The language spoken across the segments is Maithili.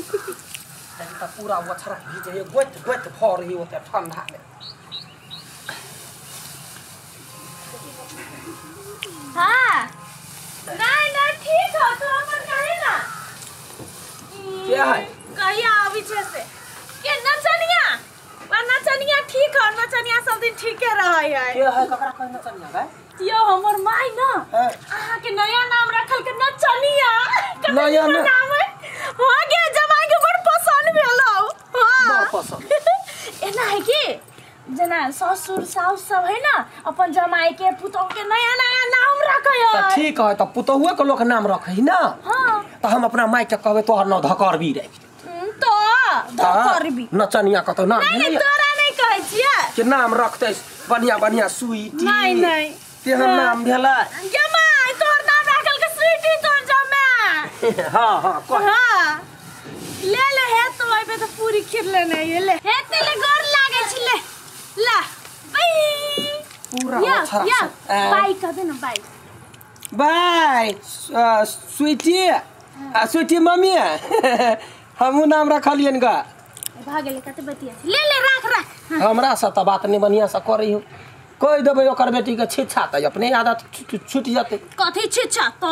त पूरा ओछरा भीजे गोत गोत फर ही ओते ठंडा में। हां नहीं नहीं ठीक हो तो हमर कहे ना क्या है कहिया आबी छै से के नचनिया वा नचनिया ठीक हो नचनिया सब दिन ठीके रहै है। के है ककरा कहे नचनिया भाई? यो हमर माई ना अहाँ के नया नाम रखल के नचनिया। नया नाम है हो गया जमाई के बड़ पसंद भेलो। हां बड़ पसंद एना है कि जना ससुर सास सब है ना अपन जमाई के पुतोह के नया नया नाम रखै है। त ठीक है त पुतोहुए के लोक नाम रखै ना। हां त हम अपना माई के कहबै तोहर नाम धकरबी रे। तो धकरबी नचनिया कतो नाम नहीं तोरा नहीं कहै छियै के नाम रखतै बढ़िया बढ़िया स्वीटी। नहीं नहीं तेहन नाम भेला जमाई तोहर नाम राखल के स्वीटी तोहर जमाई। हां हां कह। हां ले ले हे तो आइबे त पूरी खीर लेने ये ले हे तेले गोर लागे छी ले ला बाय पूरा या बाय कह दे ना बाय बाय स्वीटी स्वीटी मम्मी हमहु नाम रखलियन गा भ गेलै कते बतिया ले ले राख राख। हमरा से त बात नहीं बढ़िया से करै हो कह देबै ओकर बेटी के छिछा त अपने आदत छूट जतै। कथी छिछा त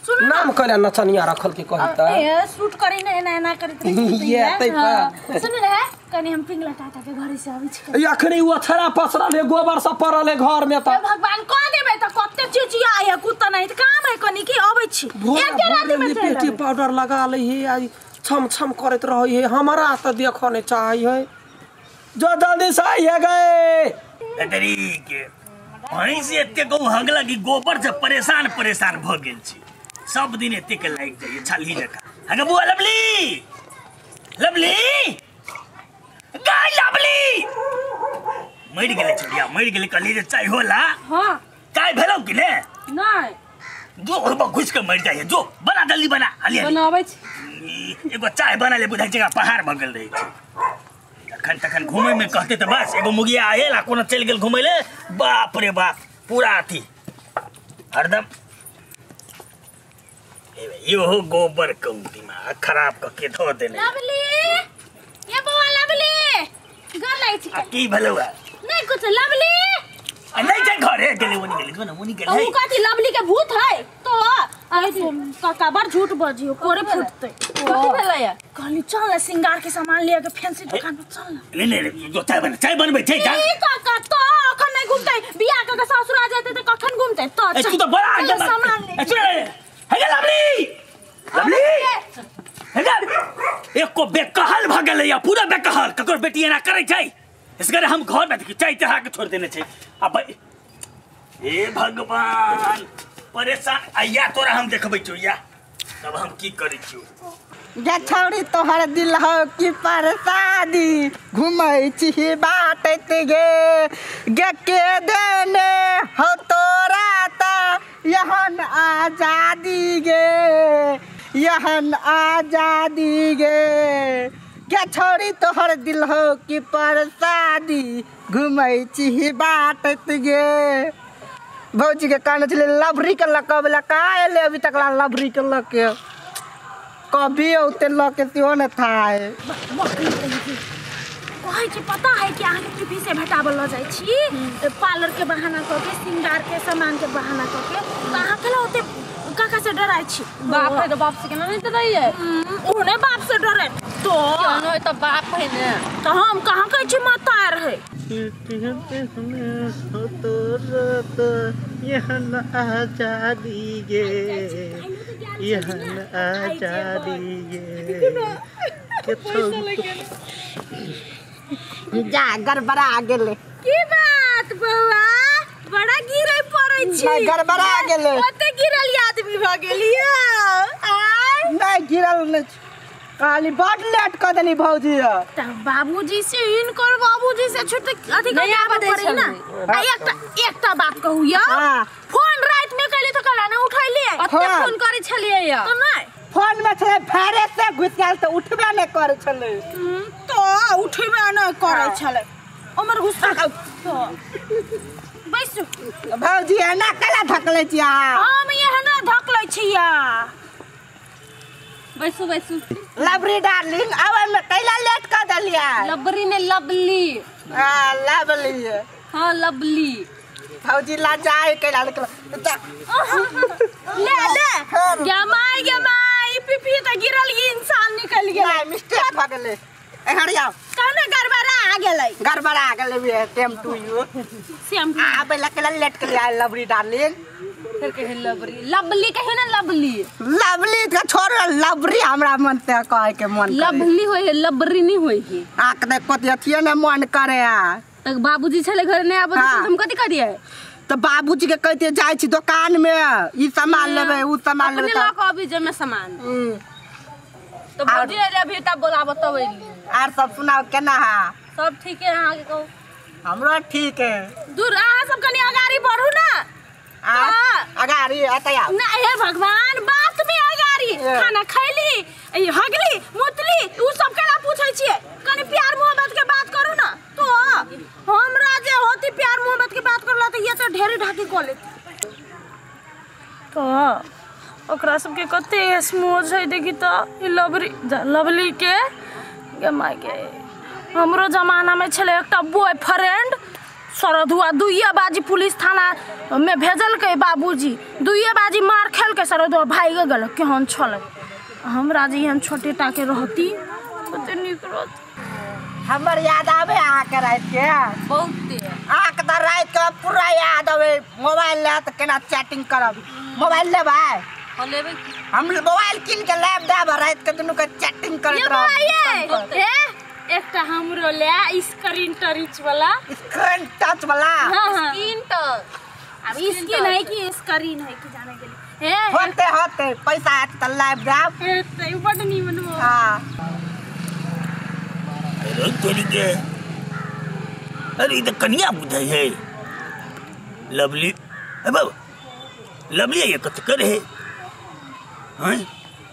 सुन नाम कहले नचनिया रखल के कहि त ए शूट करै ने एना एना करैत ये तै पर सुन रे कनी हम पिंगला काका के घरे से आबै छी। अखनी ओ छड़ा पसरल है गोबर सब पड़ल है घर में त भगवान कह देबै त कते चिचिया है कुत्ता नहीं त काम है कनी की आबै छी एक राति में पेटी पाउडर लगा लै है आ छम छम करैत रहै है हमरा त देखऽ नै चाहै है जो जल्दी से आइए गए। तेरी के भैंस एते गौ हगला कि गोबर से परेशान परेशान भ गेल छी। सब दिन एते के लाग जाइए छाली जका। हगे बुआ लवली लवली गाय लवली मरि गेलै छड़िया मरि गेलै कहली जे चाय होला। हां चाय भेलौ कि ने? नहीं जो ओरबा घुस के मरि जाइए जो बना जल्दी बना हाली हाली बनाबै छी। एगो चाय बना ले बुझाइ छै पहाड़ भऽ गेल रहै छै। तखन तखन घूमे में कहते त बस एगो मुगिया आयल आ कोनो चलि गेल घूमे ले बाप रे बाप पूरा अथी हरदम इहो गोबर कम दिमाग खराब क के धो देने। लवली ये बौआ लवली घर लाई छी आ की भेलौ नहीं कुछ लवली आ नहीं छै घरे गेलै ओनी गेलै जो न ओनी गेलै उ कथी लवली के भूत है तो अरे काका बड़ झूठ बजियो कोरे फुटतै। कथी भेलै या? कहली चल ना सिंगार के सामान लिया के फैंसी दुकान पर चल ना। नहीं नहीं जो चाय बनबै छै जा। ई काका तो अखन नहीं घूमतै बियाह क के ससुर आ जेतै त कखन घूमतै तो तू तो बड़ा सामान ले सुन हे लवली लवली हे एको बेकहल भ गेलै या पूरा बेकहल ककर बेटी एना करै छै इसगर हम घर में देखि चाय चढ़ा के छोड़ देने छै। अब हे भगवान परेशान आया तोरा हम देखबै छौ या तब हम की करै छियौ। गे छौड़ी तोहर दिल हो कि परसादी घुमै छी बाटैत गे गे के देने हो तोरा त यहन आजादी गे यहन आजादी गे गे छौड़ी तोहर दिल हो कि परसादी घुमै छी बाटैत गे। भौजी के कहने छलै लभरी के लऽ के कहाँ एलै अभी तक लभरी के लऽ के कभी औते लऽ के सेहो ने था। कहै छी पता है कि अहाँके टीवी से भेटाबऽ लऽ जाइ छी पार्लर के बहाना कऽ के सिंगार के सामान के बहाना कऽ के तऽ अहाँ केला ओते काका से डराइ छी? बाप है तो बाप से केना नहीं डराइए? ओने बाप से डरे तो केना तो बाप है ने तऽ हम कहाँ कहै छी मतार है। यहन आजादी गे यहन आजादी गे जा गड़बड़ा गेलै। की बात बौआ बड़ा गिरै पड़ै छी? गड़बड़ा गेलै ओते गिरल आदमी भ गेलियै आय नहीं गिरल नहीं काली बड लेट क देली भौजी। त बाबूजी से इनकर बाबूजी से छुट अथी नहीं आबऽ दै पड़े ना। आ एकटा एकटा बात कहू यौ फोन रात में कैली त कला ना उठैलियै कते फोन करै छलियै या त नहीं फोन में छलै फारे से घुस गेल त उठबे नै करै छलै त उठबे नै करै छलै हमर गुस्सा तो बैसू भौजी एना केला धकलै छी अहाँ? हम एहना धकलै छिया। बैसू बैसू। लवली डार्लिंग आवे में कैला लेट कर देलिया। लबरी ने लवली। हां लवली। हां लवली। भौजी ला जाए कैला ले ले गे माई पीपी त गिरल इंसान निकल गेल। नहीं मिस्टेक भ गेलै। एहर आओ कने गड़बड़ा आ गेलै। गड़बड़ा आ गेलै सेम टू you same. आबे ला कैला लेट कर लिया लवली डार्लिंग। फिर कहे लवली लवली कहियो ना लवली। लवली के छोड़ लवरी हमरा मन ते कहे के मन करे। लवली होय है लवरी नहीं होय है। आक दे कथि अथिए ने मन करे आ। तक बाबूजी छले घर नहीं आबो त हम कथि करिए। त बाबूजी के कहते जाय छी दुकान में ई सामान लेबै उ सामान लेबै अपने ल के अभी जमे सामान। तो भौजी अरे अभी तब बोलाबो तब अइली। आर सब सुनाओ केना है? सब ठीक है अहाँ के कहू? हमरो ठीक है। दूर अहाँ सब कनी अगाड़ी बढ़ू ना। अगाड़ी अतय आओ ना। हे भगवान बात में अगाड़ी खाना खैली हगली मुतली उ सब केना पूछै छियै। कनी प्यार मोहब्बत के बात करू ना। तो हमरा जे होती प्यार मोहब्बत के बात करला त ये तो ढेरी ढाकी क लेती। तो ओकरा सबके कते स्मोज है देखी त ई लवरी लवली के गे my गे। हमरो जमाना में छले एकटा बॉयफ्रेंड सरधुआ दुइया बाजी पुलिस थाना में भेजलकै बाबूजी। दुइया बाजी मार खेलकै सरधुआ भागि गेल। केहन छलै हमरा जे एहन छोटे टा के रहती कते नीक रहत। हमर याद आवे अहाँ के रात के? बहुते। अहाँ के त रात के पूरा याद आवे। मोबाइल ले त केना चैटिंग करब। मोबाइल लेबै? हां लेबै। हम मोबाइल किन के लाइब देब रात के दुनू के चैटिंग करैत रहब। ए एकटा हमरो ले स्क्रीन टच वाला। स्क्रीन टच वाला? हां स्क्रीन टच। अब स्क्रीन है कि स्क्रीन है कि जाने के लिए। ए होते होते पैसा आत त लाइब देब। ए त बड नीमन हो। हां अरे तोरी के अरे ई त कनिया बुझै है लवली। ए बाबू लवली ये कत करे है? हैं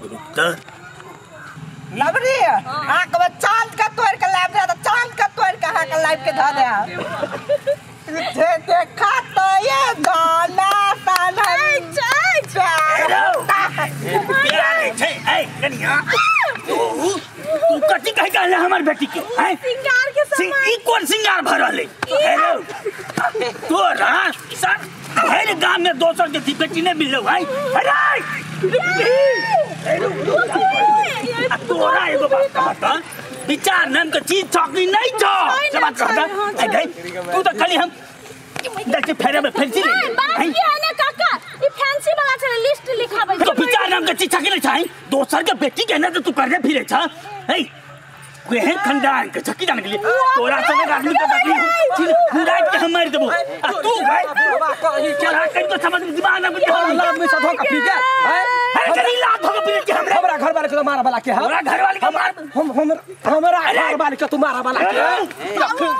रुक त लवली अहाँ के चांद के तोड़ के लाइब दे त चांद के तोड़ के अहाँ के लाइब के ध दे। तुझे देखा तो ये गाना सनम प्यार छै। ए कनिया तू तू कथि कहि कहले हमर बेटी के? हैं सिंगार के सामान ई कोन सिंगार भरल है? हेलो तोरा सर भरि गांव में दोसर के बेटी नहीं मिललो भाई। अरे तोरा एगो बात कहता विचार नाम के चीज चौकी नहीं छौ से बात कहता। ए तू तो खाली हम देखि फेरे में फैंसी ले। बात की है ना काका ई फैंसी वाला छै लिस्ट लिखाबै तो विचार नाम के चीज चौकी नहीं छै दोसर के बेटी के ना तो तू करने फिरे छ। ए केहन खानदान के छकी जान के लिए तोरा संग आदमी के बाकी पूरा के हम मार देबो। आ तू भाई तोरा कहीं तो समझ में दिमाग ना बुझे आदमी से धोखा पी गेल। अरे कहीं लात धोखा पी के हमरा हमरा घर वाले के तो मारा वाला के हमरा घर वाले के मार हम हमरा घर वाले के तू मारा वाला के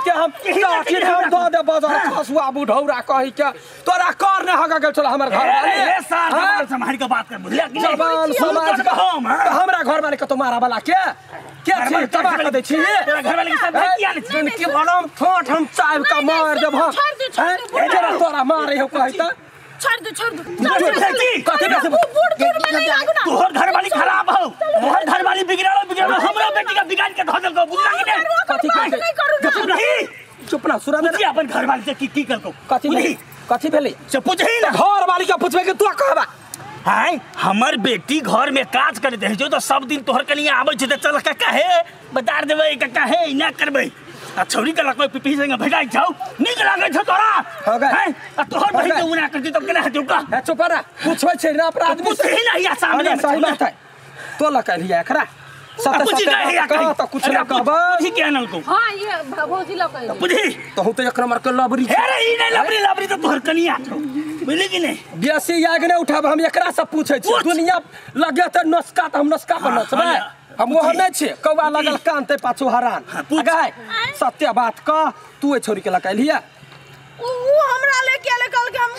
के हम काठी हम the they बाजार खसुआ बुढौरा कहि के तोरा कर न हगा गेल छल हमर घर वाले। ए सार जबान सम्हारि के बात कर बुझलिया कि नहीं? जबान समाज के हम हमरा घर वाले के तो मारा वाला के छी तबाह कर दै छी। तोरा घर वाले के साथ भाई किया नहीं के बलम ठोठ हम चाइब का मार देब। हां तोरा मारे हो कहै त छोड़ दो छोड़ दो। कथि बूढ़ दूर में नहीं लागू ना। तोहर घर वाली खराब हो तोहर घर वाली बिगड़ल बिगड़ल हमरा बेटी का बिगाड़ के धऽ देलको बुझला कि नहीं? कथि नहीं करू ना। चुप रही चुप ना सुरा पूछी अपन घर वाली से की की करको कथि भेलै कथि भेलै से पूछही ना। घर वाली के पूछबे कि तू कहबा? हाय हमर बेटी घर में काज करैत रहै छै तो सब दिन तोहर कनिया आबै छै त चल काका हे बता देबै काका हे ना करबै आ छौरी के लकबै पिपी संगे भेटाइ छौ नीक लागै छौ तोरा? हैं आ तोहर बहिन के उना करती तब केना हेतौ का? हे चुप रह पूछबै छै ना अपना आदमी से पूछही ना हिया सामने। सही बात है तो लकलिया एकरा सत्य सत्य कह त कुछ ना कहबै। पूछी के आनल को? हां ये भौजी लकैली पूछी तहु त एक नंबर के लबरी हे रे ई नहीं लबरी लबरी त तोहर कनिया छौ बुझली कि नहीं? बेसी याग नहीं उठाब हम एकरा से पूछै छी। दुनिया लगे त नस्का त हम नस्का पर नचबै हम ओहन नहीं छी। कौआ लगल कान ते पाछू हरान। गाय सत्य बात कह तू ए छोरी के लकैलिया? उ हमरा ले के ले कल के हम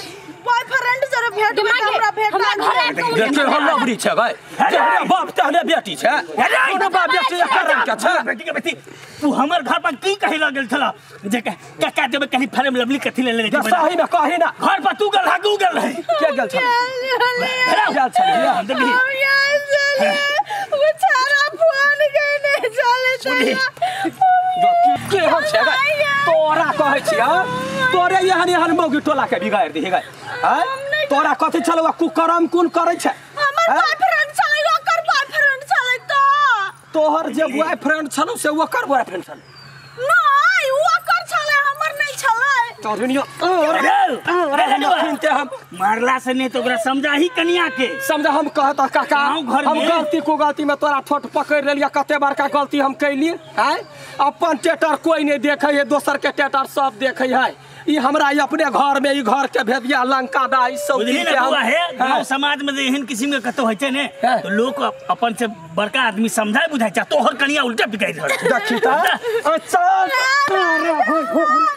बॉयफ्रेंड जरे भेट हमरा भेट देखिए हम लबरी छै गाय जेहने बाप तेहने बेटी छै कोनो बाप बेटी एकर रंग के छै। बेटी के बेटी तू हमर घर पर की कहि लगल छला जे काका देबे कहीं फरम लवली कथि ले ले सही में कही ना। घर पर तू गेल रहा तू गेल रहे के गेल छल गेल छल देखी के हम छै तोरा कहै छी हां तोरे एहन एहन मौगी टोला के बिगाड़ दिही गए हैं तोरा कथि छलौ कुकरम कोन करै छै हमर बॉयफ्रेंड छलै ओकर बॉयफ्रेंड छलै त तोहर जे बॉयफ्रेंड छलौ से ओकर बॉयफ्रेंड छलै नै ओकर छलै हमर नै छलै चौधरीनियो हम मारला से नहीं तो ओकरा समझाही कनिया के समझा हम कहता काका हम गलती को गलती में तोरा ठोट पकड़ लेलिया कते बड़का गलती हम कैली हैं अपन टेटर कोई नहीं देखे है दोसर के टेटर सब देखे है ई हमरा अपने घर में ई घर के भेदिया लंका दा ई सब बुझली ना बुआ है गांव समाज में एहन किस्म के कतो होय छै ने तो लोग अपन से बड़का आदमी समझाय बुझाय छै तोहर कनिया उल्टा बिगाड़ रहल छै देखी त अच्छा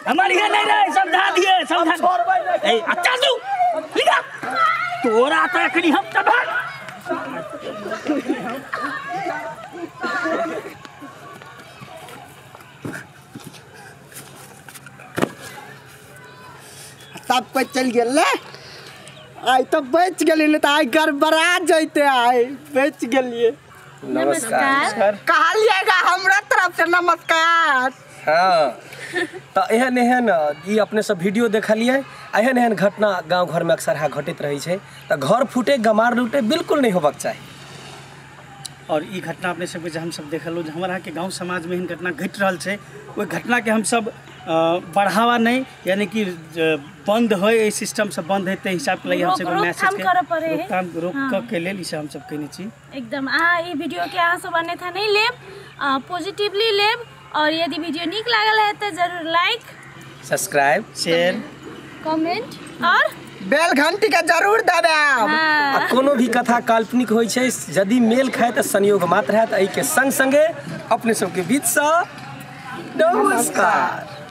हमार ये नहीं रहे समझा दिए समझा ए अच्छा तू लिखा तोरा त अखनी हम तबाह सब कोई चल गेल आई तो बच गेली नहीं तो आई गड़बड़ा जैते आई बच गेलिए। नमस्कार कहलिएगा हमरा तरफ से नमस्कार। हाँ तो एहन एहन ई अपने सब वीडियो देखलिए एहन एहन घटना गांव घर में अक्सर हा घटित रही है तो घर फूटे गमार लूटे बिल्कुल नहीं होबाक चाही। और ई घटना अपने सबके जे हमसब देखलहुँ जे हमर अहाँके गाँव समाजमे एहन घटना घटि रहल छै ओहि घटनाके हमसब बढ़ावा नहीं यानी कि बंद हो सिस्टम से बंद है हिसाब के हम सब मैसेज के रोकथाम रोक के लेल ई सब हम सब कहने छी। एकदम अहाँ ई वीडियो के अहाँ सब अन्यथा नहीं लेब पॉजिटिवली लेब और यदि वीडियो नीक लागल है तो जरूर लाइक सब्सक्राइब शेयर कमेंट और बेल घंटी के जरूर दबाब। आ कोनो भी कथा काल्पनिक होय छै यदि मेल खाए त संयोग मात्र है। एहि के संग संगे अपने सबके बीच से नमस्कार।